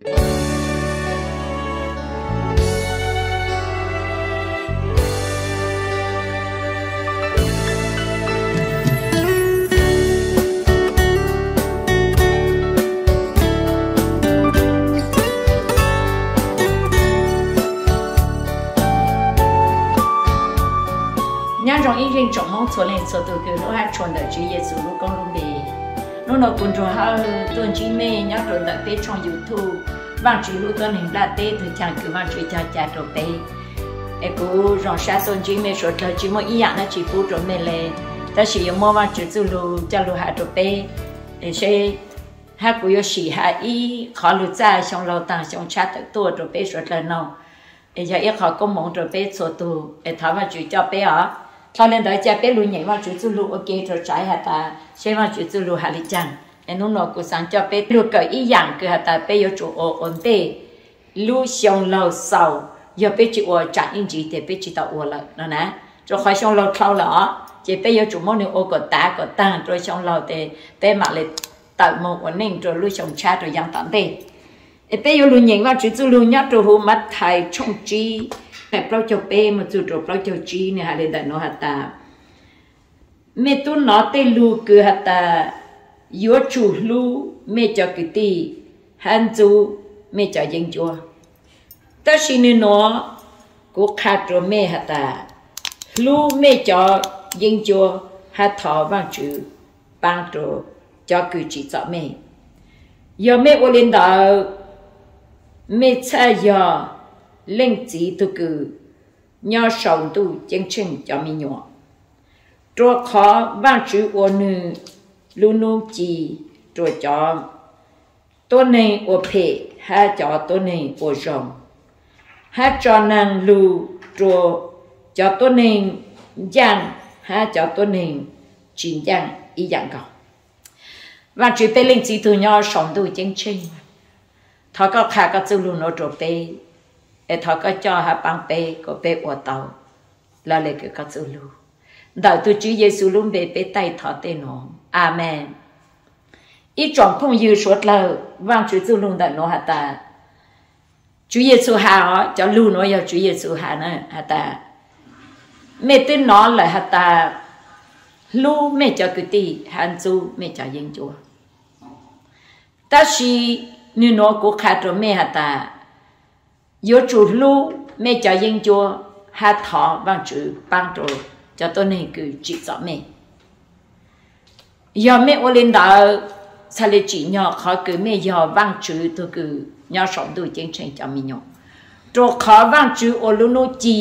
Nyob zoo ib zeej tsoom Hmoob txhua leej txhua tus kws hlub hab tshua ntawm Tswv Yexus lub koob lub npe. Hnub no kuv Nruas Hawj tuaj ntsib mej nyob rua ntawm peb tshooj YouTube Vaajtswv Hlub Tuab Neeg Nplaj Teb tug chaang kws Vaajtswv cog ca rua peb. Es kuv zoo sab tuaj ntsib mej suav dlawg, tsi muaj ib yaam dlaab tsi pub rua mej le, tab sis yuav muab Vaajtswv txuj lug coj lug has rua peb, es seb, hab kuv yuav sim has ib qhov lug txaj xyoo laug taag xyoo tshab tawm tuaj rua peb suav dlawg noog, es yog ib qhov koob moov rua peb txhua tug, es thov Vaajtswv coj peb os. Dlhau le ntawd ca peb lug nyeem Vaajtswv txuj lug ua ke rua tsav has tas seb Vaajtswv txuj lug has le caag. Es nub nua kuv xaav coj peb lug kawm ib yaam kws has tas peb yuav tsum ua ua ntej lub xyoo laug xaus, yog peb tsi ua tsaam ib ntsis tes peb tsi tau ua lawm no na. Rua qhov xyoo laug dlhau lawm os, ces peb yuav tsum muab nwg ua kom tav kom taag rua xyoo laug tes peb maam le tawm moog ua neej rua lub xyoo tshab rua yav tom ntej. Es peb yuav lug nyeem Vaajtswv txuj lug nyob rua huv Mathais tshooj tsib, nqe plaub caug peb moog txug rua plaub caug tsib, nwg has le ntawm nuav has tas, mej tub nov tej lug kws has tas, yuav tsum hlub mej cov kwv tij hab ntxub mej cov yeeb ncuab. Tab sis nwg nuav kuv qha rua mej has tas, hlub mej cov yeeb ncuab hab thov Vaajtswv paab rua cov kws tsim txom mej. Yog mej ua le ntawd, mej txhaj yog leej txiv tug kws nyob sau ntuj ceeb tsheej cov me nyuam, rua qhov Vaajtswv ua nwg lub nub ci rua cov tuab neeg ua phem hab cov tuab neeg ua zoo, hab tso naag lug rua cov tuab neeg ncaaj hab cov tuab neeg tsi ncaaj ib yaam nkaus. Vaajtswv peb leej txiv tug nyob sau ntuj ceeb tsheej, thov koj qha koj txuj lug nuav rua peb, es thov koj coj hab paab peb kom peb ua tau lawv le kws koj txuj lug. Ntawm tug Tswv Yexus lub npe peb taij thov tej nuav, amees. Ib tsoom phooj ywg suav dlawg, Vaajtswv txuj lug ntawm nuav has tas, Tswv Yexus has os, cov lug nuav yog Tswv Yexus has na, has tas, mej twb nov lawm has tas, hlub mej cov kwv tij hab ntxub mej cov yeeb ncuab. Tab sis nwg nuav kuv qha rua mej has tas, yuav tsum hlub mej cov yeeb ncuab hab thov Vaajtswv paab rua cov tuab neeg kws tsim txom mej. Yog mej ua le ntawd, txhaj le tsim nyog qhov kws mej yog Vaajtswv tug kws nyob sau ntuj ceeb tsheej cov me nyuam, rua qhov Vaajtswv ua lub nub ci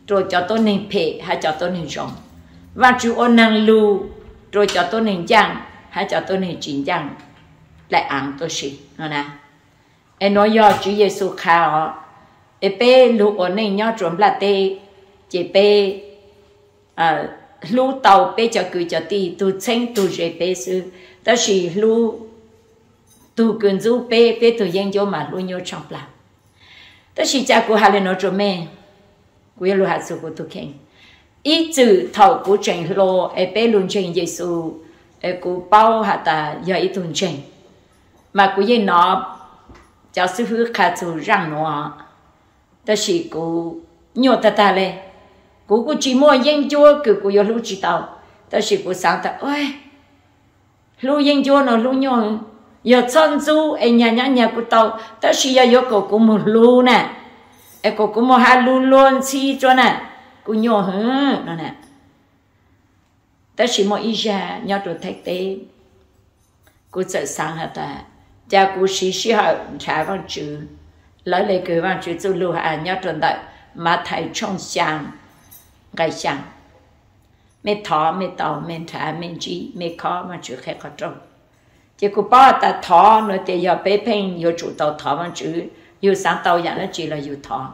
rua cov tuab neeg phem hab cov tuab neeg zoo. Vaajtswv ua naag lug rua cov tuab neeg ncaaj hab cov tuab neeg tsi ncaaj daim aav tuab si no na. Es nuav yog Tswv Yexus qha os. Es peb lug ua neej nyob rua nplaj teb, ces peb hlub tau peb cov kwv cov tij tug txheeb tug ze peb xwb, tab sis hlub tug kws ntxub peb, peb tug yeeb ncuab mas hlub nyuaj tshaaj plawg. Tab sis ca kuv has le nuav rua mej, kuv yuav lug has txug kuv tug kheej. Ib txwm thaum kuv tseem hluas es peb lug ntseeg Yexus, es kuv paub has tas yog ib tug ntseeg, mas kuv yeej nov cov xib fwb qha txug zaaj nuav, tab sis kuv nyuaj tag tag le. Kuv kuj tsi muaj yeeb ncuab kws kuv yuav hlub tsi tau, tab sis kuv xaav tas, hlub yeeb ncuab nuav hlub nyuaj, yog txhob ntxub es nyag nyob nyag kuj tau, tab sis yog yuav kom kuv moog hlub na, es kom kuv moog has lug luag ntxhi rua na, kuj nyuaj hwv no na. Tab sis muaj ib zag nyob rua Thaib teb, kuv txawm xaav has tas, ca kuv siv sij hawm nrhav Vaajtswv, lawv le kws Vaajtswv txuj lug has nyob rua ntawm Mathais tshooj xyaa nqai xyaa. Mej thov, mej tau, mej nrhav, mej ntsib, mej khob Vaajtswv qheb qhov rooj. Ces kuv paub has tas thov nuav tes yog peb pheej yuav tsum tau thov Vaajtswv, yug xaav tau yaam dlaab tsi los yug thov.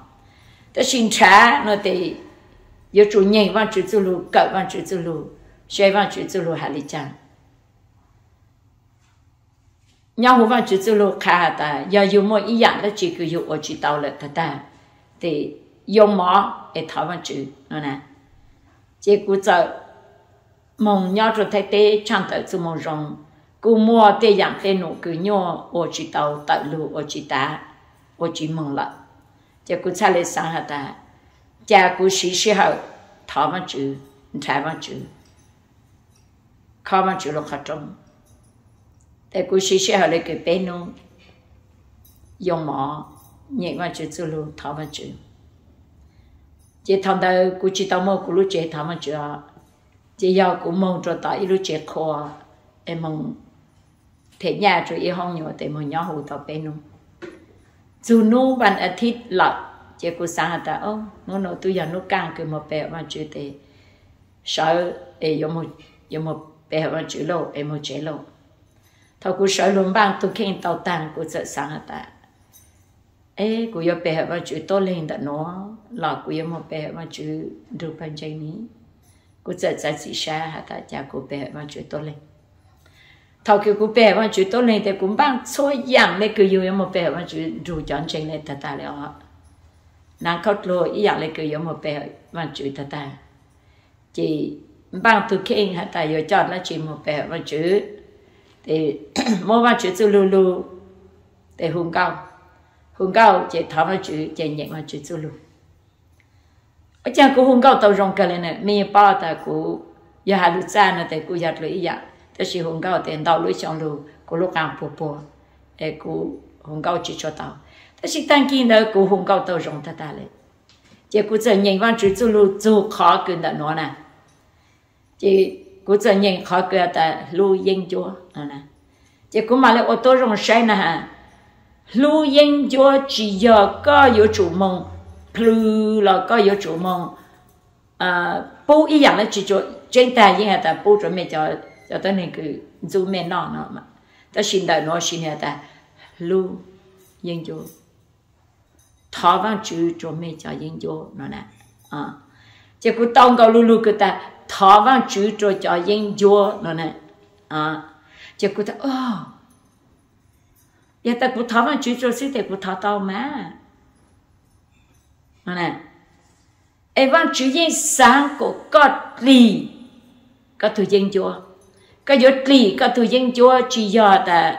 Tab sis nrhav nuav tes yuav tsum nyeem Vaajtswv txuj lug, kawm Vaajtswv txuj lug, saib Vaajtswv txuj lug has le caag. Nyob huv Vaajtswv txuj lug qha has tas yog yug muaj ib yaam dlaab tsi kws yug ua tsi tau lawm tag tag, tes yoo mov es thov Vaajtswv no na. Ces kuv txawm moog nyob rua Thaib teb tshaaj tawm txuj moo zoo, kuj muaj tej yaam tej num kws nyuaj ua tsis tau tawm lug, ua tsis tav, ua tsis moog lawm. Ces kuv txhaj le xaav has tas, cas kuv siv sij hawm thov Vaajtswv, nrhav Vaajtswv, khob Vaajtswv lub qhov rooj. Ces kuv siv sij hawm le kws peb nub, yoo mov, nyeem Vaajtswv txuj lug, thov Vaajtswv. Ces thaum ntawd kuv tsis tau muaj kuv lub tsev thov Vaajtswv os, ces yog kuv moog rua tom ib lub tsev qhua, es moog them nyaj rua ib hoob nyuas tes moog nyob hu tau peb nub. Txug nub vas a thib lawm, ces kuv xaav has tas, hnub nuav tub yog nub kaaj kws moog pe Vaajtswv tes sawv, yuav moog pe Vaajtswv lauj, es moog tsev lauj. Thaum kuv sawv lug npaaj tug kheej tau taag, kuv txawm xaav has tas, es kuv yuav pe hawm Vaajtswv tuab leeg ntawm nuav los kuv yuav moog pe hawm Vaajtswv nrug pawg ntseeg ni? Kuv txawm txav txim sab has tas, cas kuv pe hawm Vaajtswv tuab leeg. Thaum kws kuv pe hawm Vaajtswv tuab leeg tes kuv npaaj txhua yaam le kws yug yuav moog pe hawm Vaajtswv nrug cov ntseeg le tag tag le os. Naav khaub dluag ib yaam le kws yuav moog pe hawm Vaajtswv tag tag. Ces npaaj tug kheej has tas yuav coj dlaab tsi moog pe hawm Vaajtswv, tes muab Vaajtswv txuj lug lug, tes hu nkauj, hu nkauj ces thov Vaajtswv ces nyeem Vaajtswv txuj lug. Ua caag kuv hu nkauj tau zoo kawg le na, mej paub tas kuv yog has lug txaj nuav tes kuj yog dlua ib yaam, tab sis hu nkauj tes ntau lub xyoo lug kuv lub qaa puag puag, es kuv hu nkauj tsis tshua tau. Tab sis taag kig ntawd kuv hu nkauj tau zoo tag tag le. Ces kuv txawm nyeem Vaajtswv txuj lug txug qhov kws ntawm nuav na. Ces kuv txawm nyeem qhov kws tas hlub yeeb ncuab. Ces kuv mam le ua tuab zoo saib na has, hlub yeeb ncuab tsis yog koj yuav tsum moog plhws los koj yuav tsum moog pub ib yaam dlaab tsi rua, tseeb tag yeej has tas pub rua mej cov tuab neeg kws ntxub mej noj no, tab sis ntawm nuav sis nwg has tas hlub yeeb ncuab, thov Vaajtswv rua mej cov yeeb ncuab no na. Ces kuv tau nkaus lug lug kws tas thov Vaajtswv rua cov yeeb ncuab no na. Ces kuv tas, yog tas kuv thov Vaajtswv rua xwb tes kuv thov tau mas. Es Vaajtswv yeej xaav kuas koj dlim koj tug yeeb ncuab. Koj yuav dlim koj tug yeeb ncuab tsis yog tas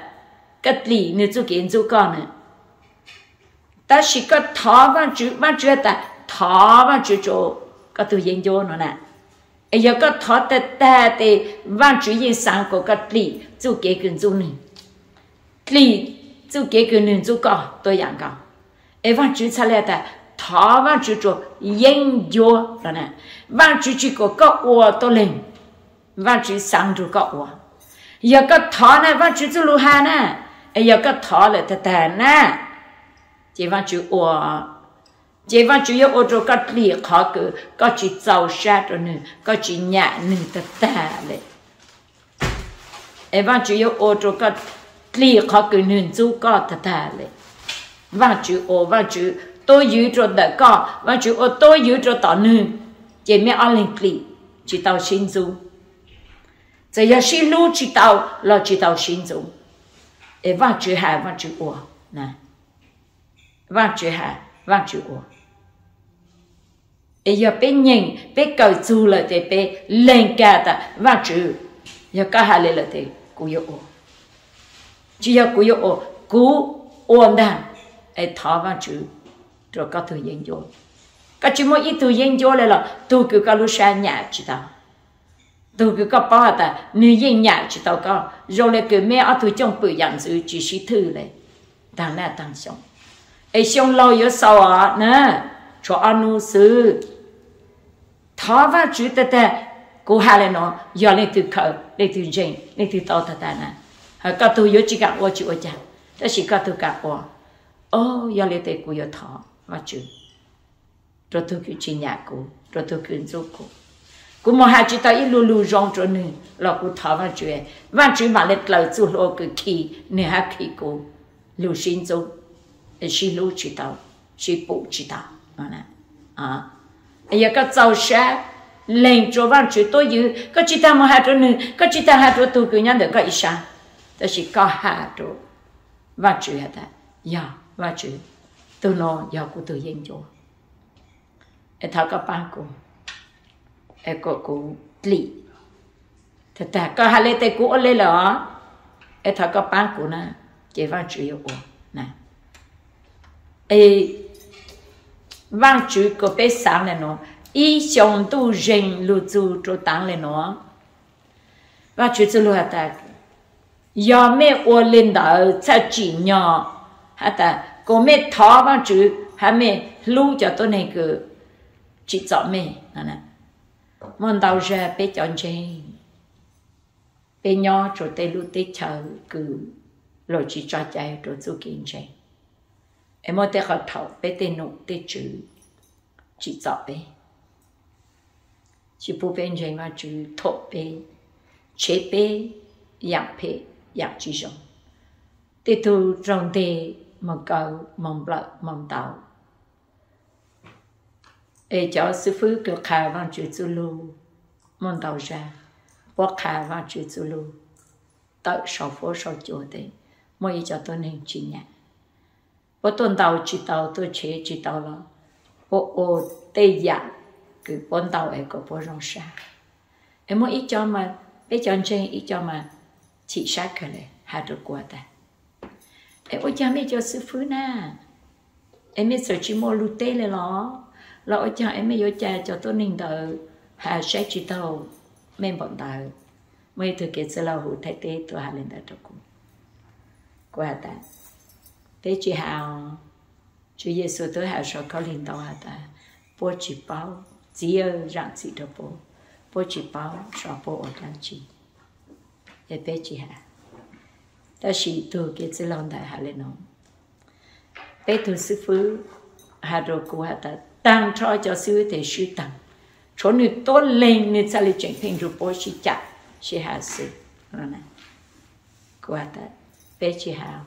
koj dlim nwg txuj kev ntxub koj na, tab sis koj thov Vaajtswv, Vaajtswv tas thov Vaajtswv rua koj tug yeeb ncuab no na. Es yog koj thov tag tag tes Vaajtswv yeej xaav kuas koj dlim txuj kev kws ntxub nwg, dlim txuj kev kws nwg ntxub koj tuab yaam nkaus. Es Vaajtswv txhaj le tas thov Vaajtswv rua yeeb ncuab no na. Vaajtswv tsis kuas koj ua tuab leeg, Vaajtswv xaav nrug koj ua. Yog koj thov na, Vaajtswv txuj lug has na, es yog koj thov lawm tag tag na, ces Vaajtswv ua, ces Vaajtswv yuav ua rua koj dlim qhov kws koj tsis txaus sab rua nwg, koj tsis nyam nwg tag tag le. Es Vaajtswv yuav ua rua koj dlim qhov kws nwg ntxub koj tag tag le. Vaajtswv ua, Vaajtswv tuab ywv rua ntawm koj, Vaajtswv ua tuab ywv rua tom nwg, ces mej ob leeg dlim tsis tau sib ntxub. Txawm yog sib hlub tsis tau los tsis tau sib ntxub. Es Vaajtswv has Vaajtswv ua, Vaajtswv has Vaajtswv ua. Es yog peb nyeem peb kawm txug lawm tes peb lees kag tas Vaajtswv, yog koj has le lawm tes kuv yuav ua. Tsis yog kuv yuav ua, kuv ua ntag. Es thov Vaajtswv rua koj tug yeeb ncuab. Koj tsis muaj ib tug yeeb ncuab le los tug kws koj lub sab nyam tsis tau, tug kws koj paub has tas nwg yeej nyam tsis tau koj, zoo le kws meb ob tug cooj pwm yam ntxwv tsis sib thwj le taag naj taag xyoo. Es xyoo laug yuav xaus os na, tshuav ob nub xwb. Thov Vaajtswv tag tag, kuv has le nuav yog leej twg khaws, leej twg ntseeg, leej twg tau tag tag na, koj tug yuav tsis kaam ua tsis ua caag, tab sis koj tug kaam ua. O, yog le tes kuv yuav thov Vaajtswv rua tug kws tsis nyam kuv, rua tug kws ntxub kuv. Kuv moog has tsis tau ib lu lug zoo rua nwg los kuv thov Vaajtswv, Vaajtswv maam le dlaws txuj hlua kws khi nwg hab khi kuv lug sib ntxub, sib hlub tsis tau, sib pum tsis tau. Yog koj txaus sab lees rua Vaajtswv tuab ywv, koj tsis taag moog has rua nwg, koj tsis taag has rua tug kws nyob ntawm koj ib sab, tab sis koj has rua Vaajtswv has tas, yog Vaajtswv, tug nuav yog kuv tug yeeb ncuab, es thov koj paab kuv, kuas kuv dlim. Tag tag koj has le tes kuv ua le lawm os. es thov koj paab kuv na, ces Vaajtswv yuav ua na. Es Vaajtswv kuas peb xaav le nuav, ib xyoo ntuj zeeg lug txug rua taav le nuav, Vaajtswv txuj lug has tas, yog mej ua le ntawd txhaj tsim nyog has tas kuas mej thov Vaajtswv has mej hlub cov tuab neeg kws tsim txom mej. Muaj ntau zag peb cov ntseeg, peb nyob rua tej lub teb chaws kws luas tsi tso cai rua txuj kev ntseeg, es muaj tej qhov thaum peb tej num tej tswv tsim txom peb, tsi pub peb ntseeg Vaajtswv, thum peb, tshev peb yaam phem yaam tsi zoo. Tej tug raug nteg moog kaw, moog nplawm moog ntaus. Es cov xwb fwb kws qha Vaajtswv txuj lug muaj ntau zag, puab qha Vaajtswv txuj lug tawm sau fuab sau cua tes, muaj ib co tuab neeg tsi nyam. Puab tuaj ntaus tsi tau, tuaj tshev tsi tau los puab ua tej yaam kws puab ntaus es kom puab zoo sab. Es muaj ib co mas, peb cov ntseeg ib co mas chim sab kawg le has rua kuv tas, es ua caag mej cov xwb fwb na, es mej txawm tsi muaj lug teb le los, los ua caag es mej yuav ca cov tuab neeg ntawd has saib tsi taug mej npaum ntawd? Muaj ib tug kev txwj laug huv Thaib teb tuaj has le ntawd rua kuv. Kuv has tas, peb tsi has. Tswv Yexus twb has sau kauj lig ntoo has tas, puab tsi paub, Txiv, zaam txim rua puab, puab tsi paub sov puab ua dlaab tsi. Es peb tsi has. Tab sis tug kev txwj laug ntawd has le nuav, peb tug xwb fwb has rua kuv has tas, taag nrho cov xwb fwb tes swb taag, tshuav nwg tuab leeg nwg txhaj le tseem pheej nrug puab sib cam sib has xwb. Kuv has tas, peb tsi has.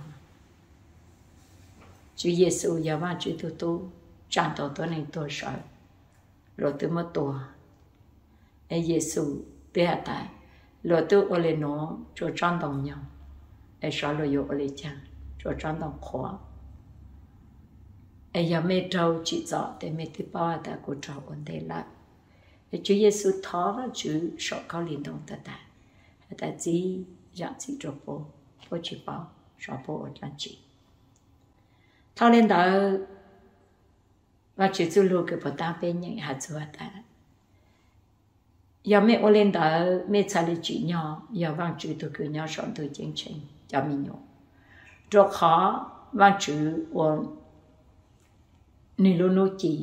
Tswv Yexus yog Vaajtswv tug tub, tsaa tau tuab neeg tuag sawv, luas twb muab tua. Es Yexus twb has tas, luas twb ua le nuav rua tsob ntoo nyoog, es sov luas yuav ua le caag rua tsob ntoo qhuav? Es yog mej raug tsim txom tes mej twb paub has tas kuv raug ua ntej lawm. Es Tswv Yexus thov Vaajtswv saum kauj lig ntoo tag tag, has tas, Txiv, zaam txim rua puab, puab tsi paub sov puab ua dlaab tsi. Dhau le ntawd, Vaajtswv txuj lug kws puag taab peb nyeem has txug has tas, yog mej ua le ntawd mej txhaj le tsim nyog yog Vaajtswv tug kws nyob saum ntuj ceeb tsheej cov me nyuam, rua qhov Vaajtswv ua nwg lub nub ci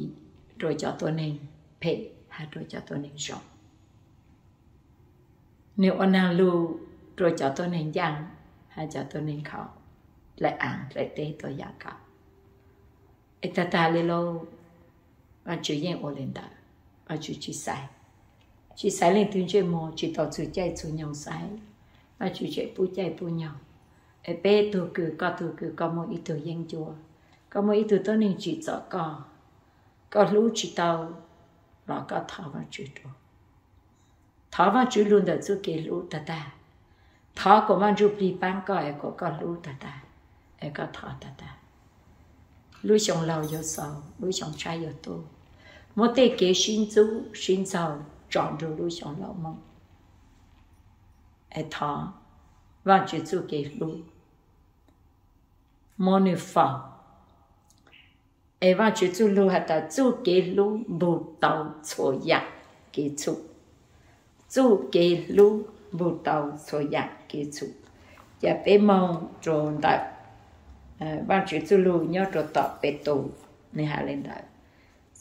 rua cov tuab neeg phem has rua cov tuab neeg zoo. Nwg ua naag lug rua cov tuab neeg ncaaj has cov tuab neeg khaus, dlaim aav dlaim teb tuab yaam khaus. Es tag tag le lauj, Vaajtswv yeej ua le ntawd, Vaajtswv tsi xaiv, tsi xaiv leej twg ntsej muag, tsi tau txug caij txug nyoog xaiv, Vaajtswv tseem pub caij pub nyoog. Es peb tug kws, koj tug kws, koj muaj ib tug yeeb ncuab, koj muaj ib tug tuab neeg tsim txom koj, koj hlub tsi tau, los koj thov Vaajtswv dlua. Thov Vaajtswv lug ntawm txuj kev hlub tag tag. Thov kuas Vaaj Ntsuj Plig paab koj es kuas koj hlub tag tag, es koj thov tag tag. Lub xyoo laug yuav xaus, lub xyoo tshab yuav tuaj, muab tej kev sib ntxub sib ntxaug tso nrug lub xyoo laug moog. Es thov Vaajtswv txuj kev hlub muab nwg faus. Es Vaajtswv txuj lug has tas txuj kev hlub npug tau txhua yaam kev txhum. Txuj kev hlub npug tau txhua yaam kev txhum. Cas peb moog rua ntawm Vaajtswv txuj lug nyob rua tom Petus, nwg has le ntawd,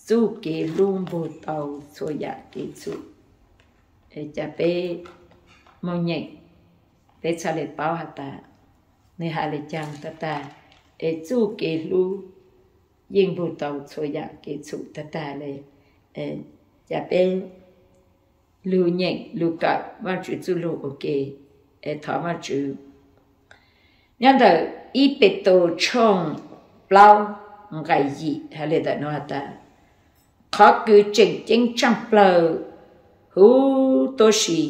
txuj kev hlub npug tau txhua yaam kev txhum. Cas peb moog nyeem, peb txhaj le paub has tas nwg has le caag tag tag, es txuj kev hlub yeej npug tau txhua yaam kev txhum tag tag le. Cas peb lug nyeem lug kawm Vaajtswv txuj lug ua ke, es thov Vaajtswv. Nyob ntawm ib Petus tshooj plaub nqai yim has le ntawm nuav has tas, qhov kws tseem ceeb tshaaj plawg huv tuab si,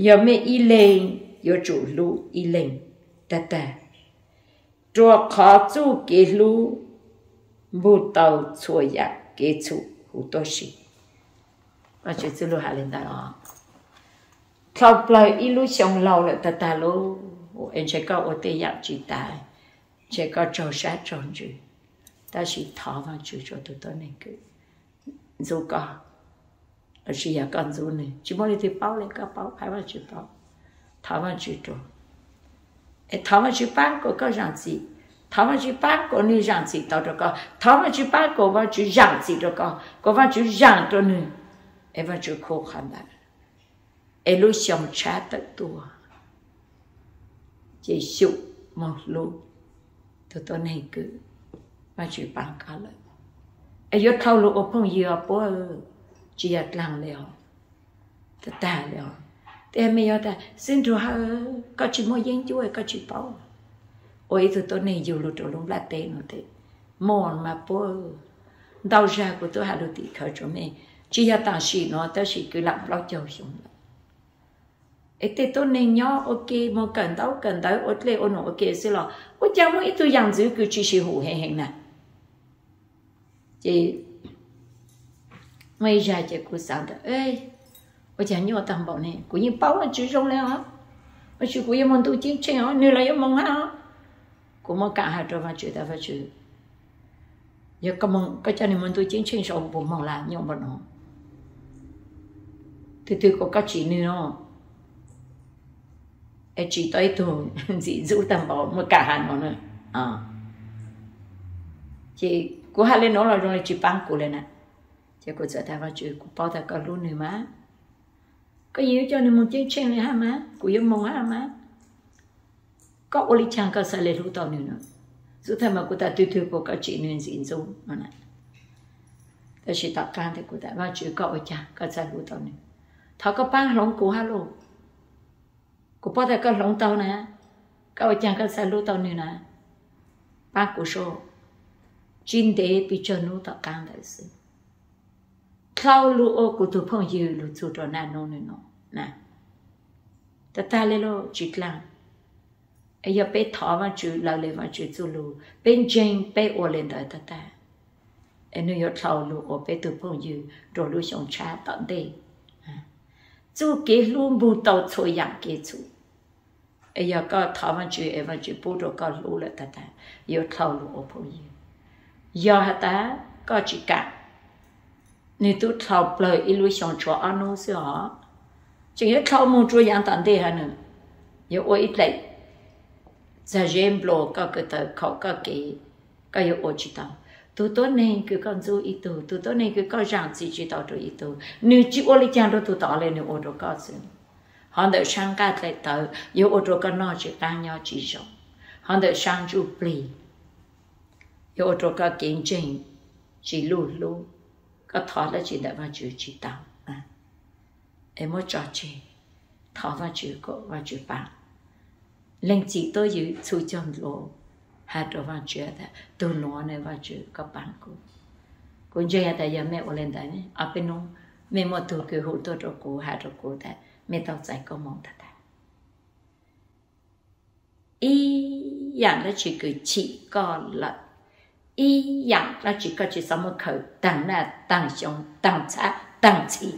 yog mej ib leeg yuav tsum hlub ib leeg tag tag, rua qhov txuj kev hlub npug tau txhua yaam kev txhum huv tuab si. Vaajtswv txuj lug has le ntawd os. Dlhau plawg ib lub xyoo laug lawm tag tag lauj, ntshe koj ua tej yam tsis tas, ntshe koj raug sab raug ntsws, tab sis thov Vajtswv rau tus tuab neeg kws ntxub koj, los sis yog koj ntxub nws, tsis muaj leej twg paub li, koj paub, phab Vajtswv paub. Thov Vajtswv rau, es thov Vajtswv paab kuas koj zaam txim, thov Vajtswv paab kuas nwg zaam txim tau rau koj, thov Vajtswv paab kuas Vajtswv zaam txim rau koj, kuas Vajtswv zaam rau nwg, es Vajtswv khu qhov ntawd, es lub xyoo tshab tawm tuaj, ces xyum moog hlub tus tuab neeg kws Vajtswv paab koj lawm. Es yuav dlhau lug ua phooj ywg os puab, tsis yog dlaag li os, tag tag li os. Tej mej yuav tas xib nrug Hawj, koj tsis muaj yeeb ncuab koj tsis paub. Ua ib tug tuab neeg yug lug rau lub nplaj teb no tes, muaj mas puab, ntau zag kuv tub has lug tim khawv rua mej, tsis yog tam sim no tab sis kwv lam plaub caug xyoo lawm. Es tej tuab neeg nyob ua ke, moog kawm ntaub kawm ntawv, ua dlej ua num ua ke xwb los ua caag muaj ib tug yaam ntxwv kws tsis sib hum heev heev na. Ces muaj ib zag ces kuv xaav tas, ua caag nyuaj taag npaum ne, kuv yeej paub Vajtswv zoo le os, Vajtswv kuv yuav moog ntuj ceeb tsheej os, nwg los yuav moog hab os. Kuv muab kaam has rua Vajtswv tas, Vajtswv, yog koj coj nwg moog ntuj ceeb tsheej sau puas moog lawm, nyuaj npaum no, twg twg kuas koj tsim nwg no, es tsim tau ib tug ntxim ntxub taag npaum muaj kaam has no na. Ces kuv has le nuav los zoo le tsis paab kuv le na. Ces kuv txawm tas, Vajtswv, kuv paub tas koj hlub nwg mas, koj yeej yuav coj nwg moog ceeb tsheej le hab mas, kuv yuav moog hab mas. Koj ua le caag koj txhad le hlub tau nwg no? Xub thawj mas kuv tas twg twg kuas koj tsim nwg ntxim ntxub no na. Tab sis tom qaab tas kuv tas, Vajtswv, koj ua caag koj txhad hlub tau nwg? Thov koj paab hloov kuv hab lauj. Kuv paub tas koj hloov tau na, koj ua caag koj txhad hlub tau nwg na? Paab kuv seb. Tsis ntev pes tsawg nub tom qaab ntawd xwb, dlhau lug ua kuv tug phooj ywg lug txug rua naj nub nwg no na. Tag tag le lauj, tsis dlaag. Es yog peb thov Vajtswv, lawv le Vajtswv txuj lug, peb ntseeg, peb ua le ntawd tag tag, es nwg yuav dlhau lug ua peb tug phooj ywg rua lub xyoo tshab tom ntej. Txuj kev hlub npug tau txhua yaam kev txhum. Es yog koj thov Vajtswv es Vajtswv pub rua koj hlub lawm tag tag, yuav dlhau lug ua phooj ywg. Yog has tas koj tsis kam, nwg tub dlhau plawg ib lub xyoo tshuav ob nub xwb os. Tseem yuav dlhau moog rua yaav tom ntej hab nwg, yuav ua ib dlaim txag zeb nplua koj kwv tawv khaum koj kev, koj yuav ua tsis tau. Tug tuab neeg kws koj ntxub ib tug, tug tuab neeg kws koj zaam txim tsis tau rua ib tug, nwg tsis ua le caag rua tug tod le, nwg ua rua koj xwb. Hov ntawm saab nqaj dlaim tawv yuav ua rua koj noj tsis qaab nyob tsis zoo. Hov ntawm saab ntsuj plig yuav ua rua koj kev ntseeg tsis luj hlub, koj thov dlaab tsi ntawm Vajtswv tsis tau. Es muab tso tseg, thov Vajtswv kom Vajtswv paab. Leej txiv tuab ywm txhum caug nplua has rua Vajtswv tas, tug nuav ne Vajtswv koj paab kuv. Kuv ntseeg has tas yog mej ua le ntawd, ob peb nub mej muaj tug kws hu tuaj rua kuv has rua kuv tas mej tau txais koob moov tag tag. Ib yaam dlaab tsi kws chim koj lawm, ib yaam dlaab tsi koj tsis xob muab khaws taag naj taag xyoo taag txhab taag txhim,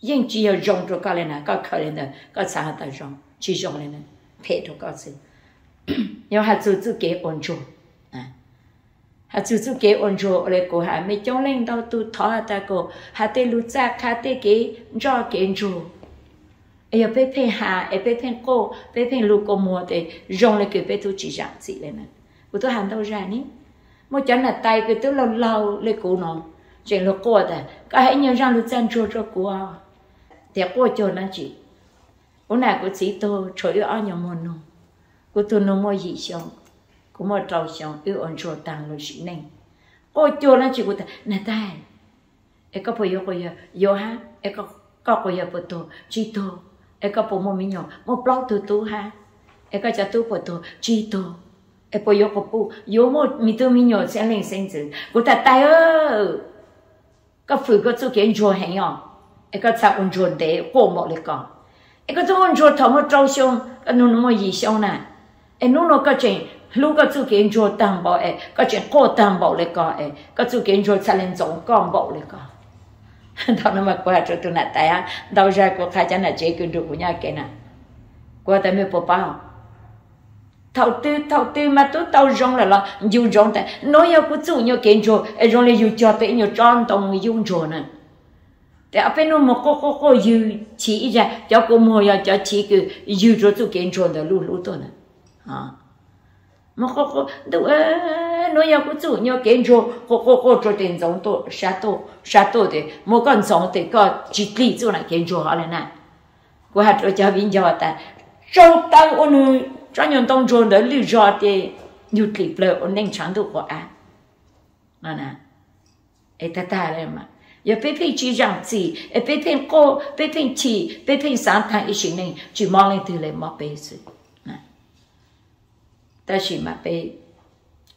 yeej tsis yog zoo rua koj le na. Koj khaws le ntawd koj xaav has tas zoo, tsis zoo le na, phem rua koj xwb. Yuav has txug txuj kev ua ntsuag, has txug txuj kev ua ntsuag ua le kuv has, mej coob leej ntau tug thov has tas kom has tej lug txaj qha tej kev ntsoj kev ntsuag. Es yog peb pheej has es peb pheej quaj peb pheej lug kua muag tes zoo le kws peb tub tsis zaam txim le na. Kuv tub has ntau zag ne, muaj cov nam tais kws tub laug laug le kuv no tseem lug quaj tas koj has ib nyuag zaaj lug txaj ntsuag rua kuv, tes quaj cuag dlaab tsi? Kuv nam kuv txiv tug tshuav wb ob nyuag muag nug, kuv tug nug muaj yim xyoo, kuv muaj rau xyoo, wb ua ntsuag taag lub sim neej. Quaj cuag dlaab tsi? Kuv tas nam tais, es koj puas yuav quas yawg? Yuav hab. Es koj quas yawg puas tuag? Tsis tuag. Es koj puas muaj me nyuam? Muaj plaub tug tub hab. Es koj cov tub puas tuag? Tsis tuag. Es puas yuav quas puj? Yuav, muaj me tub me nyuam xeeb leej xeeb ntxwv. Kuv tas tais, koj fwm koj txuj kev ntsuag heev os, es koj txhaj ua ntsuag ntev quaj npaum le ko. Es koj tub ua ntsuag thaum muaj rau xyoo, koj nug muaj yim xyoo na, es nub nua koj tseem hlub koj txuj kev ntsuag taag npaum es koj tseem quaj taag npaum le ko es koj txuj kev ntsuag txhaj le ntxoov koj npaum le ko. Thaum no mas kuv has rua tug nam tais, ntau zag kuv qha cov nam tsev kws nrug kuv nyob kev na, Kuv tas mej puas paub, thaum twg thaum twg mas twb tau zoo lawm los yus ntsoov tas nuav yog kuv txuj nyuas kev ntsuag es zoo li yus cog tau ib nyuas tsob ntoo yub ntsuag na. Tes ob peb nub moog quaj quaj quaj ywg chiv ib zag, cov kua muag yog cov chiv kws ywg rua txuj kev ntsuag ntawd luj hlub tuaj na. Moog quaj quaj ntuj, nuav yog kuv txuj nyuas kev ntsuag, quaj quaj quaj rua tes ntxoov tuaj, sab tuaj tes muab koj ntxoov tes koj tsi dlig txuj nam kev ntsuag hov le na. Kuv has rua cov viv ncaus tas, tsaug taw ua nwg tsob nyuas ntoo ntsuag ntawd lwj zog tes yug dlim plawg ua neej tshaav ntuj quas av. Es tag tag le, yog peb pheej tsi zaam txim es peb pheej quaj, peb pheej chim, peb pheej xaav taag ib sim neej tsi mob leej twg le mob peb xwb. Tab sis mas peb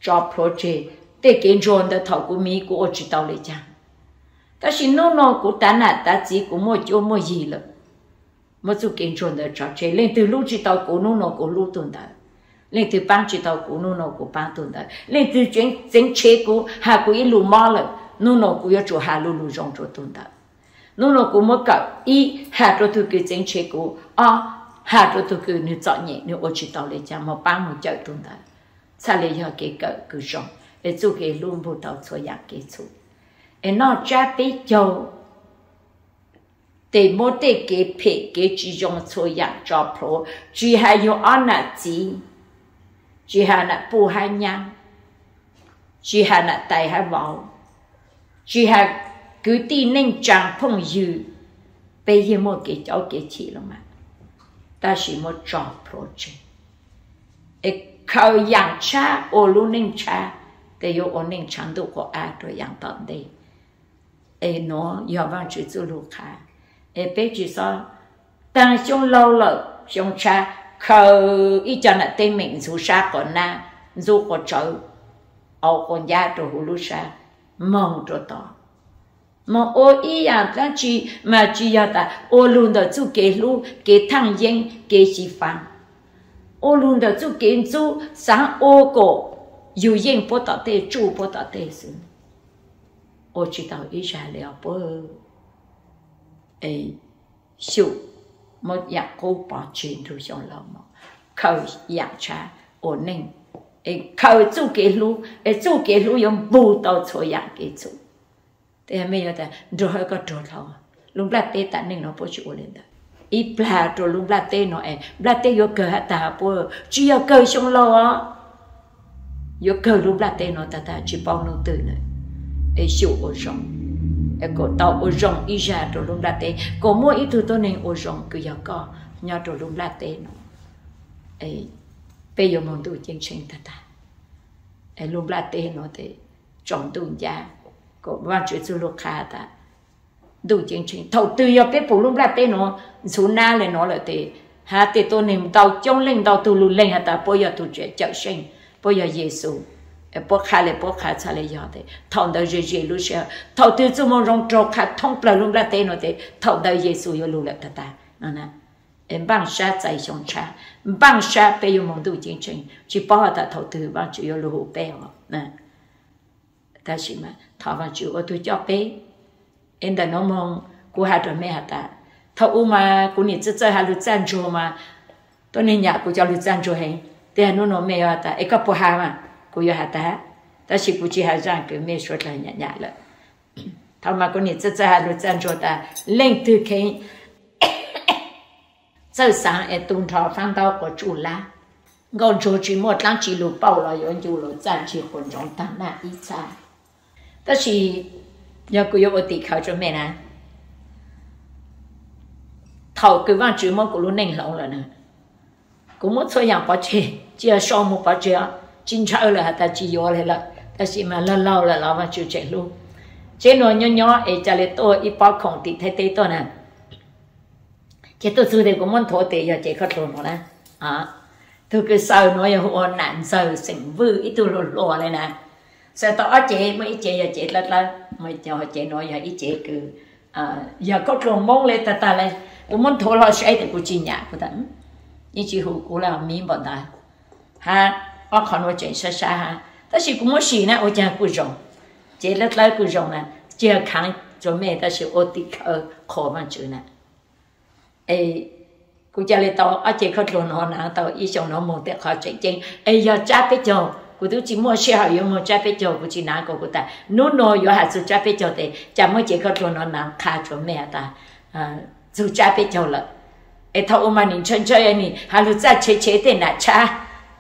tso plhuav tseg tej kev ntsuag ntawd thaum kuv miv kuv ua tsi tau le caag. Tab sis nub nua kuv tav nam tav txiv kuv muaj cuab muaj yig lawm, muab txuj kev ntsuag ntawd tso tseg. Leej twg hlub tsi tau kuv nub nua kuv hlub tug ntawd, leej twg paab tsi tau kuv nub nua kuv paab tug ntawd, leej twg txeev tshev kuv has kuv ib lus mob lawm nub nua kuv yuav tsum has lu lus zoo rua tug ntawd. Nub nua kuv muab kawm, ib, has rua tug kws txeev tshev kuv, ob, has rua tug kws nwg txom nyem nwg ua tsi tau le caag moog paab moog cawm tug ntawd. Txhaj le yog kev kawm kws zoo es txuj kev hlub npug tau txhua yaam kev txhum. Es noj tsab peb caug tes muab tej kev phem kev tsi zoo txhua yaam tso plhuav, tsi has yug ob nam txiv, tsi has nam puj hab nyaab, tsi has nam tais hab vauv, tsi has kwv tij neej tsaa phooj ywg, peb yeej muaj kev caub kev chim los mas, tab sis muab tso plhuav tseg es khaws yaam tshab ua lub neej tshab, tes yuav ua neej tshaav ntuj quas av rua yaam tom ntej. Es nuav yog Vaajtswv txuj lug qha, es peb tsi xob taag xyoo laug lawm xyoo tshab khaws ib co nam teeb meem ntxhuv sab quas nab, ntxhuv quas tsawv, au quas ncab rua huv lub sab, moog rua tod, moog ua ib yaam dlaab tsi mas tsi yog tas ua lug ntawm txuj kev hlub kev thaaj yeeb kev xyiv faav, ua lug ntawm txuj kev ntxub xaav ua kom yug yeej puab tom tej tsuj puab tom tej xwb. Ua tsi tau ib zag le os puab. Xyum muab yaam qub pov tseg nrug xyoo laug moog, khaws yaam tshab ua neej, es khaws txuj kev hlub, es txuj kev hlub yuav npug tau txhua yaam kev txhum. Tej mej yuav tas, Nraug Hawj, koj ruam dlhau, lub nplaj teb tam neej nuav puab tsi ua le ntawd. Ib plag rua lub nplaj teb nuav es nplaj teb yuav kawg has tas puab, tsi yog kawg xyoo laug os, yuav kawg lub nplaj teb nuav tag tag tsi paub nub twg lawm. Es xyum ua zoo, es kom tau ua zoo ib zag rua lub nplaj teb, kom muaj ib tug tuab neeg ua zoo kws yog koj nyob rua lub nplaj teb nuav. Peb yuav moog ntuj ceeb tsheej tag tag. Lub nplaj teb nuav tes tsaus ntuj ncab, kom Vaajtswv txuj lug qha tas ntuj ceeb tsheej. Thaum twg yog peb pum lub nplaj teb nuav ntxhuv nab le nuav lawm tes, hab tej tuab neeg ntau coob leej ntau tug lug leeg has tas puab yog tug cawm seej, puab yog Yexus, puab qha le puab qha txhaj le yog tes thaum ntawd ze ze lub sij hawm. Thaum twg txuj moo zoo raug qha thoob plawg lub nplaj teb nuav tes thaum ntawd Yexus yuav lug lawm tag tag. Es npaaj sab txais xyoo tshab, npaaj sab peb yuav moog ntuj ceeb tsheej, tsi paub has tas thaum twg Vaajtswv yuav lug hu peb os. Tab sis mas thov Vaajtswv ua tug coj peb. Es ntawm nuav moog kuv has rua mej has tas, thaum u mas kuv nim txawj txawj has lug txaj ntsuag mas tuab neeg nyam kuv cov lug txaj ntsuag heev. Tej nub nuav mej yuav has tas, Es koj puas has mas? Kuv yuav has tas, tab sis kuv tsi has zaaj kws mej suav dlawg nyam nyam lawm. Thaum mas kuv nim txawj txawj has lug txaj ntsuag tas, leej twg kheev txawj xaav es tu nrho faab ntaub quas tsuj lab, nkauj ntsuag tsi muaj dlaab tsi lug pauj los yuav ncu lug txaj ntsuag quas ntsoov taag naj ib txhab. Tab sis yog kuv yuav ua tim khawv rua mej na, thaum kws Vaajtswv muab kuv lub neej hloov lawm na, kuv muab txhua yaam pov tseg, tsi yog sau moog pov tseg, tsi ntshaw lawm has tas tsi yuav le lawm, tab sis mas laug laug lawm los Vaajtswv tseem hlub. Tsheb nuav nyob nyob es ca le tuaj ib pob khoom tim Thaib teb tuaj na, ces tuaj txug tes kuv muab nthuav tes yog cev khaub dluag nuav na. Tug kws xaws nuav yog hu ua Nam Ntxawg xeem Vwj ib tug hluas hluas le na. Xaws tau ob cev, muaj ib cev yog cev dlawb dlawb, muaj cev nuav yog ib cev kws yog khaub dluag Moob le tag tag le. Kuv muab nthuav hlo saib tes kuv tsi nyam, kuv tas yeej tsi hu kuv le miv npaum ntawd. Hab ob qho nuav tseem sab sab hab, tab sis kuv muab sim na ua caag kuj zoo. Cev dlawb dlawb kuj zoo na, tsi yog khaav rua mej tab sis ua tim khawv qhuas Vaajtswv na. Es Kuv ca le tau ob ce khaub dluag no hnav tau ib xyoos no moog tej qhov tseem ceeb es yog tsab peb caug. Kuv twb tsis muaj sij hawm yuav moog tsab peb caug, kuv tsis hnav kom kuv tas hnub no yuav has txug tsab peb caug tes cas muab ce khaub dluag no hnav qha rua mej tas txug tsab peb caug lawm. Es thaum ua mas nwg ntshaw ntshaw nwg has lug txaj tshev tshev tej nam tshab,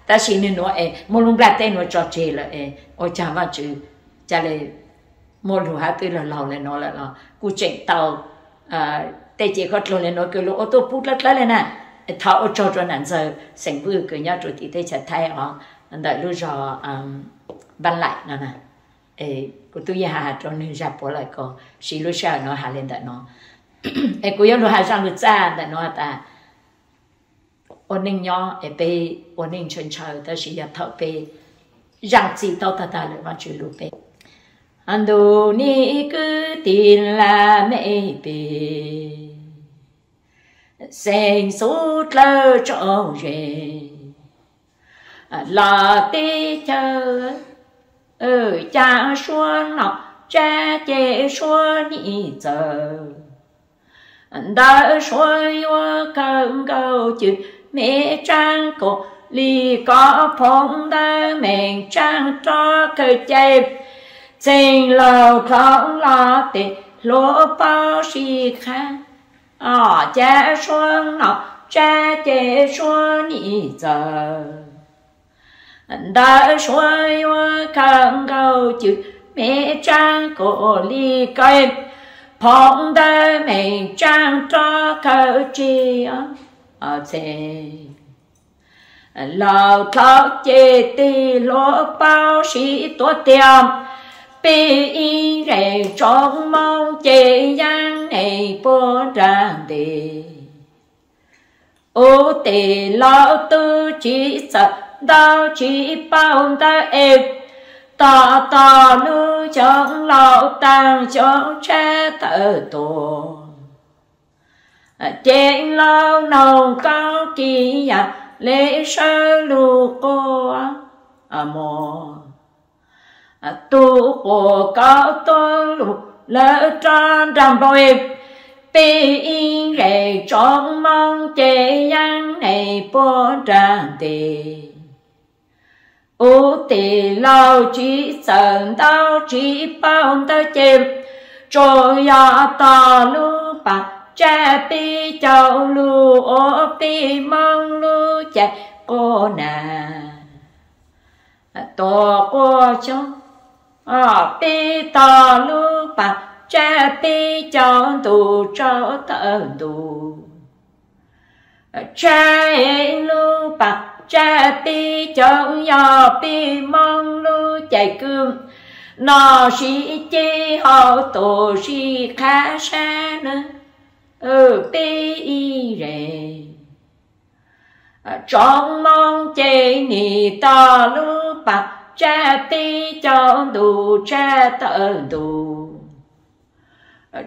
tab sis nwg nuav es muaj lub nplaj teb nuav tso tseg lawm es ua caag Vaajtswv ca le muaj lug hab twb laug laug le nuav lawm los kuj tseem tau tej ce khaub dluag le nuav kws lug ua tuaj pub dlawb dlawb le na. Thov ua tsaug rua nam ntxawg xeem Vwj kws nyob rua tim teb chaws Thaib os, ntawm lub zog Npab Laim no na. Kuv tub yeej has has rua nwg zag puav lawm kom siv lub sij hawm no has le ntawm no. Es kuv yuav lug has zaaj lug txaj ntawm no tas ua neej nyob es peb ua neej ntshaw ntshaw tab sis yog thaum peb zaaj txim tau tag tag lawm Vaajtswv lug peb. Ntuj nim kwv tij laj mej pej xeem xub dlawg tso ze los teb chaws, ca suab nom tsab ces suab nim txawv. Ntawv suab yuav kawg nkaus cwm mej tsaab kuas li kov phoov ntawv meem tsaab rov kawg cai. Txheej laug dlhau los tes hluas paub sib qha, ca suab nom tsab ces suab nim txawv. Ntawv suab yuav kawg nkaus cwm mej tsaab kuas li kov phoov ntawv meem tsaab rov kawg tseg. Txheej laug dlhau ces tes hluas paub sib tuav tiag, peb ib zej tsoom Moob ces yaaj neeg puag nraag ntev. Ub, tej laug tub tsis txawm ntau tsis paub ntawv es, tos tos lub xyoo laus taag xyoo tshab tawm tuaj, ces laug noog kaub kis yaam le sawv lug quas mog. Tug quas kaub tuab lug lawv rov nraag npau, peb ib zej tsoom Moob ces yaaj neeg puag nraag ntev. Ub, tej laug tsis txawm ntau tsis paub ntawv ces, tsuas yog tos lub pas tsab peb caug lug ua peb Moob lub cai quas na. Tuaj quas xyoo, peb tos lub pas tsab peb caug ntuj tsaus tawm ntuj. Tsab lub pas tsab peb caug yog peb Moob lub cai kwv, noj sib ceg haus tuaj sib qha sab na. Peb ib zej tsoom Moob ces nim tos lub pas tsab peb caug ntuj tshab tawm ntuj.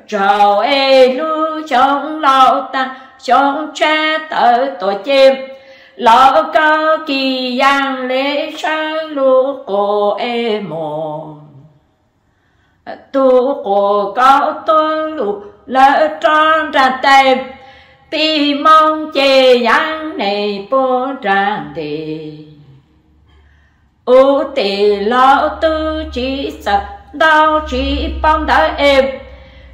Tsaus es lub xyoo laus taag xyoo tshab tawm tuaj ces, laug kaub kis yaam le sawv lug quas es mog. Tug quas kaub tuab lug lawv rov nraag tais, peb Moob ces yaaj neeg puag nraag ntev. Ub, tej laug tub tsis txawm ntau tsis paub ntawv es,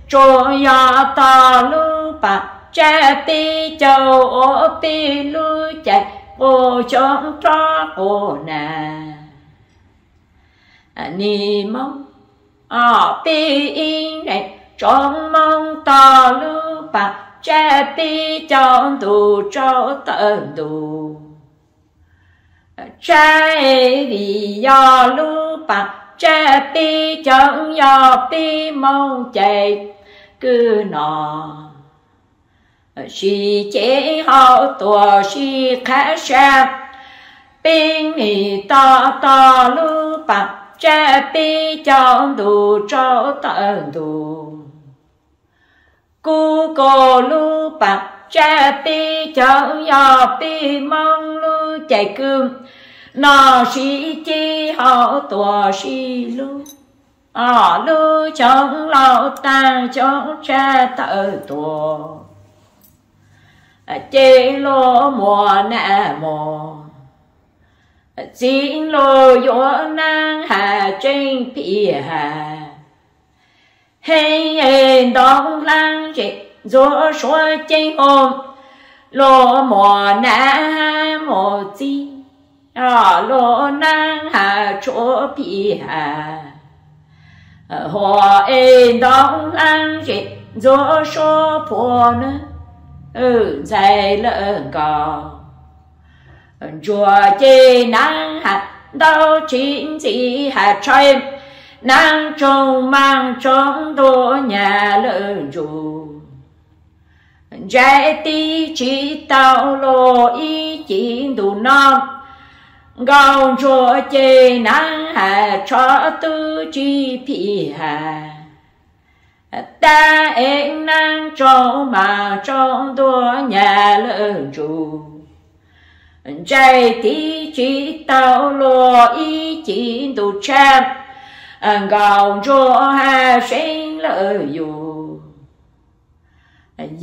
tsuas yog tos lub pas tsab peb caug ua peb lub cai quas xyoo rov quas na. Nim Moob peb ib zej tsoom Moob tos lub pas tsab peb caug ntuj tsaus tawm ntuj. Tsab vim yog lub pas tsab peb caug yog peb Moob cai kwv no, sib ceg haus tuaj sib qha sab, peb nim tos tos lub pas tsab peb caug ntuj tsaus tawm ntuj. Kub kos lub pas tsab peb caug yog peb Moob lub cai kwv, noj sib ceg haus tuaj sib hlub, lub xyoo laus taag xyoo tshab tawm tuaj. Ces luag muaj nag muaj txiv luag yuav neeb has tseeb phim has. Heev ntoo hlaab zem ntxuav suav ceeb hoo, luag muaj nab muaj txiv, luag neeb has tshuav phim has. Huam es ntoo hlaab zem ntxuav suav phua na, ntxhais lawm nkaus. Ntsuag ces neeb has ntau tsis ntxim has tsho, neeb tsoom maag tsoom ntuag nyag lawm ntsuj. Ntsais tiv tsis tau luag ib cim ntuj no, nkaus ntsuag ces neeb has tsho twb tsis phim has. Tag es neeb tsoom maag tsoom ntuag nyag lawm ntsuj. Ntsais tiv tsis tau luag ib cim ntuj tshaj, nkaus ntsuag has seeb lawm yus.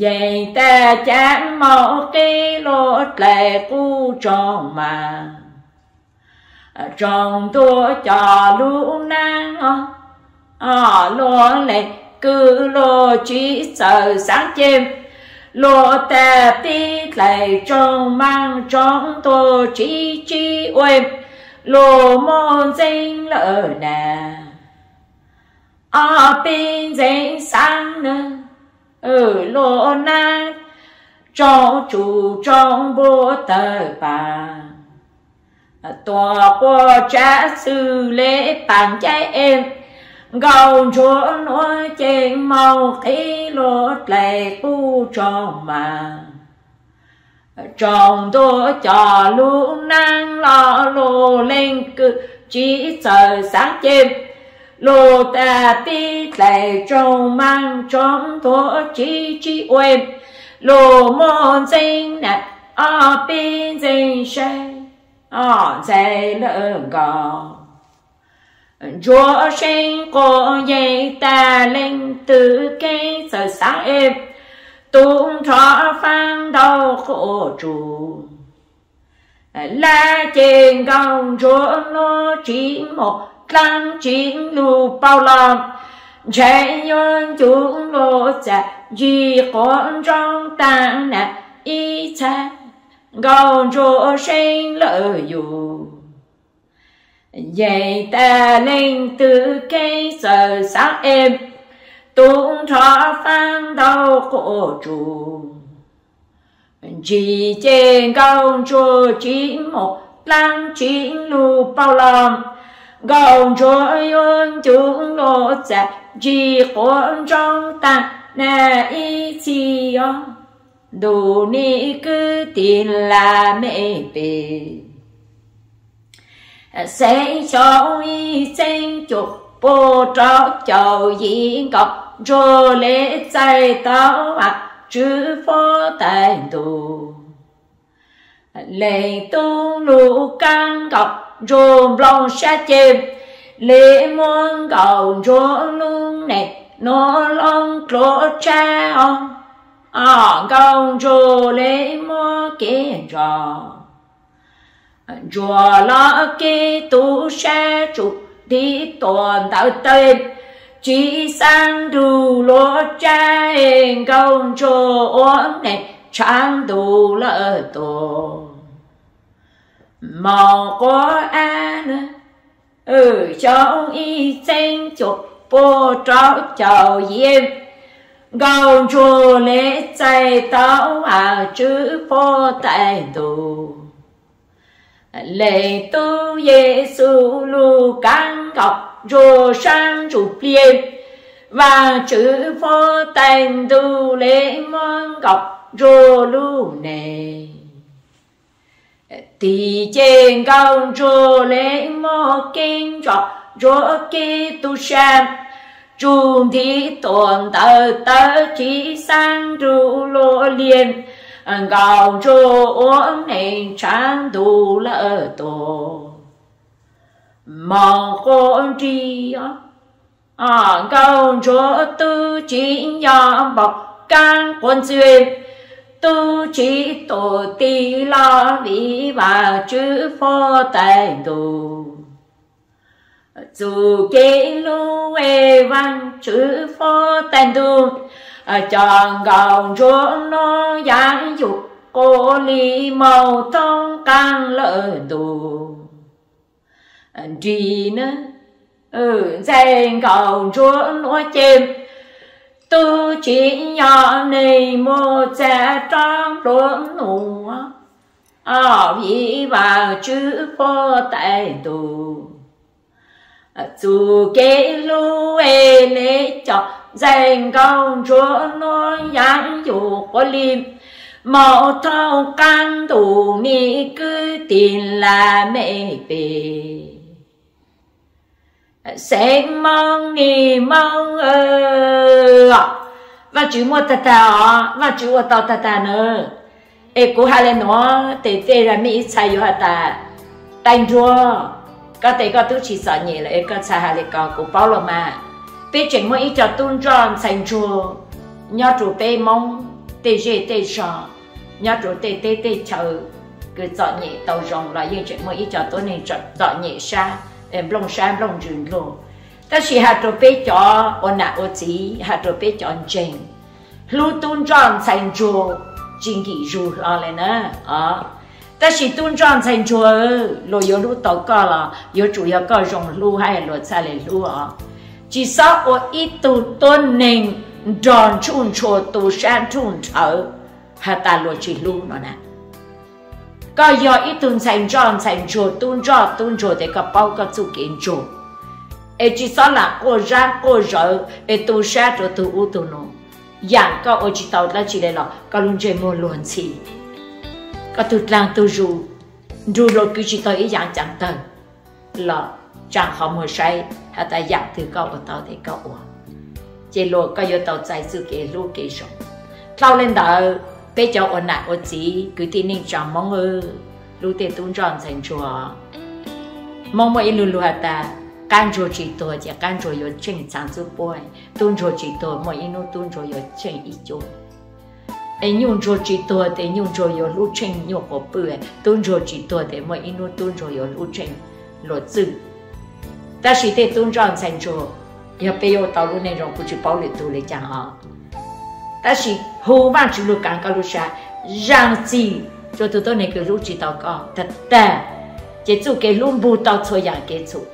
Yeej tag cav maum qib luag dlais qub tsoom maag, tsoom ntuag coj lub neeb, luag leej kwv luag tsis txawj xaav cem, luag tag pib dlais tsoom maag tsoom ntuag tsis tsis ua, luag muaj ntxeeb lawm na. Ob peb ntxeev xaav na, luag neeb tsoom tsum tsoom npua tawg paag, tuam quas tsav xwm le paag ncaib es, nkaus ntsuag nuav ces maum qib luag dlais qub tsoom maag. Tsoom ntuag coj lub neeb los luag leej kwv tsis txawj xaav cem, luag tag pib dlais tsoom maag tsoom ntuag tsis tsis ua, luag muaj ntxeeb na, ob peb ntxeev saib, ob ntxhais lawm nkaus. Ntsuag seeb quas yeej tag leej twg keeb txawj xaav es, tub nrho faab ntau quas tsum. Lab ces nkaus ntsuag nuav tsis muaj dlaab tsi lug paub los, ntshai yuav ncu luag txag ntsis quas ntsoov taag na ib txha, nkaus ntsuag seeb lawm yus. Yeej tag leej twg keeb txawj xaav es, tub nrho faab ntau quas tsum. Ntsis ces nkaus ntsuag tsis muaj dlaab tsi lug paub los, nkaus ntsuag yuav ncu luag txag ntsis quas ntsoov taag na ib txhis os. Ntuj nim kwv tij lam mej pem, xeeb xyoo ib txheeb cuaj puas rau caum yim nkaus ntsuag le txais tau Tswv Fuab Tais Ntuj. Leej tub lug kaab nkaus ntsuag nplooj sab ceg, le muab nkaus ntsuag lub neej nuav loo dluav tshab os. Nkaus ntsuag le muab kev ntso, ntsuag los kev tub sab tsum ntiv tuam ntawv tawg, tsis xaav nrug luag tshab, nkaus ntsuag ua neej tshav ntuj lawm tuag. Moog quas ab na, xyoo ib txheeb cuaj puas rau caum yim, nkaus ntsuag le txais tau Tswv Fuab Tais Ntuj. Leej tub Yexus lug kaab nkaus ntsuag sab ntsuj plig, Vaajtswv Fuab Tais Ntuj le muab nkaus ntsuag lub neej. Tim ces nkaus ntsuag le muab kev ntso ntsuag kev tub sab, tsum ntiv tuam ntawv tawg tsis xaav nrug luag liag, nkaus ntsuag ua neej tshav ntuj lawm tuag. Moog quas nrig, nkaus ntsuag tub tsis yog npaum kaab quas ntxwg, Tub tsis tuag tig los vim Vajtswv fob tais ntuj. Txuj kev hlub es Vajtswv fob tais ntuj, cov nkauj ntsuab nuav yaam yug quas li maum thoob qaab lawm ntuj. Nrig na, ntxhais nkauj ntsuab nuav ces tub tsis nyob, neeg muab txhaj rov nplua nuj, vim Vajtswv fob tais ntuj. Txuj kev hlub es le cov ntxhais nkauj ntsuab nuav yaam yug quas li maum thoob qaab ntuj, nim kwv tij laj mej pem. Xeev Moob nim Moob, Vajtswv muaj tag tag os, Vajtswv ua tau tag tag na. Es kuv has le nuav tes tej zag mej ib txha yuav has tas, Tais Nruag, koj tes koj tub tsis txom nyem lawm es koj txha has le ko, kuv paub los mas. Peb tseem muaj ib co tub ntsoj ntxhais ntsuag nyob rua peb Moob tej zej tej zog, nyob rua tej teb tej chaw kws txom nyem tau zoo los yeej tseem muaj ib co tuab neeg txom nyem sab, nplooj sab nplooj ntsws dlua. Tab sis has rua peb cov ua nam ua txiv, has rua peb cov ntseeg, hlub tub ntsoj ntxhais ntsuag tsis nkim zug hlo le na. Tab sis tub ntsoj ntxhais ntsuag, luag yuav hlub tau koj los yuav tsum yog koj zoo hlub hab luag txhaj le hlub os. Tsis xob ua ib tug tuab neeg nrog ntsuj ntshua tu sab nrhuj nrhawv has tas luag tsis hlub no na. Koj yog ib tug ntxhais ntsoj ntxhais ntsuag, tub ntsoj tub ntsuag tes koj paub koj txuj kev ntsuag, es tsis xob lam quaj zab quaj zawv es tu sab rua tug ub tug no. Yaam koj ua tsis tau dlaab tsi le los koj lub ntsej muag luag ntxhi, koj tug dlaag tug zug, nrug luag kwv tsis tau ib yaam caav tawg los tsaam qhov muag saib has tas yaam twg koj ua tau tes koj ua, ces luag koj yuav tau txais txuj kev hlub kev zoo. Dlhau le ntawd, peb cov ua nam ua txiv kwv tij neej tsa Moob, hlub tej tub ntsoj ntxhais ntsuag. Moob muaj ib lug lug has tas, qab ntsuag tsis tuag ces qab ntsuag yuav tsheej txhaav txuj puab, tub ntsuag tsis tuag muaj ib nub tub ntsuag yuav tsheej ib cuab. Es nyuj ntsuag tsis tuag tes nyuj ntsuag yuav hlub tsheej nyuj quas pwj, tub ntsuag tsis tuag tes muaj ib nub tub ntsuag yuav hlub tsheej luag txwj. Tab sis tej tub ntsoj ntxhais ntsuag, yog peb yuav ua tau lub neej zoo kuv tsis paub lwm tug le caag os. Tab sis hu Vaajtswv lug kaav koj lub sab, zaam txim rua tug tuab neeg kws hlub tsis tau koj tag tag, ces txuj kev hlub npug tau txhua yaam kev txhum,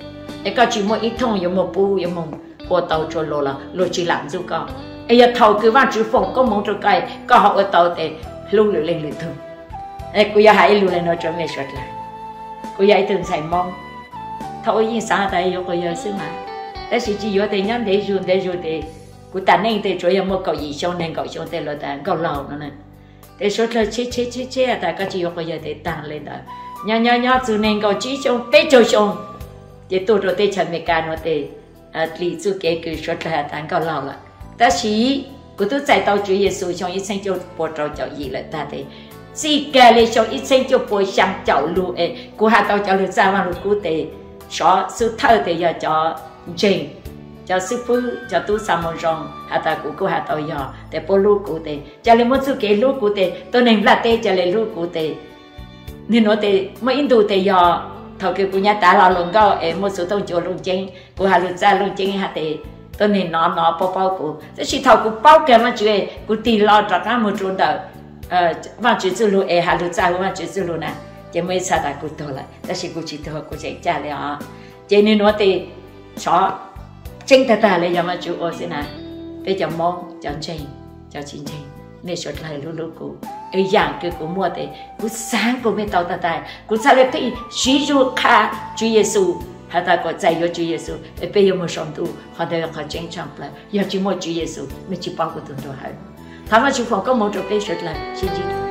es koj tsis muaj ib thooj yuav moog pub yuav moog ua tau rua luag los luag tsis lam ntxub koj. Es yog thaus kws Vaajtswv foom koob moov rua koj, koj ho ua tau tes hlub lwm leej lwm tug. Kuv yuav has ib lug le nuav rua mej suav dlawg, kuv yog ib tug ntxhais Moob, thaum ub yeej xaav tas yuav quas yawg xwb mas, tab sis tsis yuav tes nyob ntev zug ntev zug tes kuv tas neej tes tsuav yog muaj kaum yim xyoo neeg nkaum xyoo tes luag tas nkauj laug no. Tes suav dlawg tsheb tsheb tsheb tsheb tas koj tsis yuav quas yawg tes taag le ntawd. Nyob nyob nyob txug neeg nkaum tsib xyoo peb caug xyoo, ces tuaj rua teb chaws Amelikas nuav tes dlim txuj kev kws suav dlawg tas nkauj laug lawm. Tab sis kuv tub txais tau Tswv Yexus xyoo ib txheeb cuaj pua rau caum yim lawm tag tes, txij kag le xyoo ib txheeb cuaj pua xyaa caum lug es kuv has tau cov lug txaj Vaaj Lug Kub tes, sov xub thawj tes yog cov ntseeg, cov xib fwb, cov tub xa moo zoo has tas kuv kuj has tau yog tes puab hlub kuv tes ca le muab txuj kev hlub kuv tes tuab neeg nplaj teb ca le hlub kuv tes. Nwg nuav tes muaj ib ntu tes yog thaus kws kuv nyab tav hlo luas nkauj es muaj xuv tooj cua Looj Ceeb, kuv has lug txaj Looj Ceeb has tes tuab neeg nov nov paub paub kuv, tab sis thaus kuv paub kag Vaajtswv, kuv tig hlo rov qaab moog rua ntawm Vaajtswv txuj lug es has lug txaj huv Vaajtswv txuj lug na, ces muaj ib txha tas kuv tuag lawm, tab sis kuv tsis tuag, kuv tseem caj le os. Ces nwg nuav tes sov tseeb tag tag le yog Vaajtswv ua xwb na. Peb cov Moob, cov ntseeg, cov tsis ntseeg, mej suav dlawg hlub hlub kuv, es yaam kws kuv muaj tes kuv xaav kuas mej tau tag tag, kuv txhaj le pheej siv zug qha Tswv Yexus, has tas kuas txais yuav Tswv Yexus es peb yuav moog sau ntuj, qhov ntawd yog qhov tseeb tshaaj plawg. Yog tsis muaj Tswv Yexus mej tsis paub kuv tug nruag hawm. Thov Vaajtswv foom koob moov rua peb suav dlawg sib ntsib.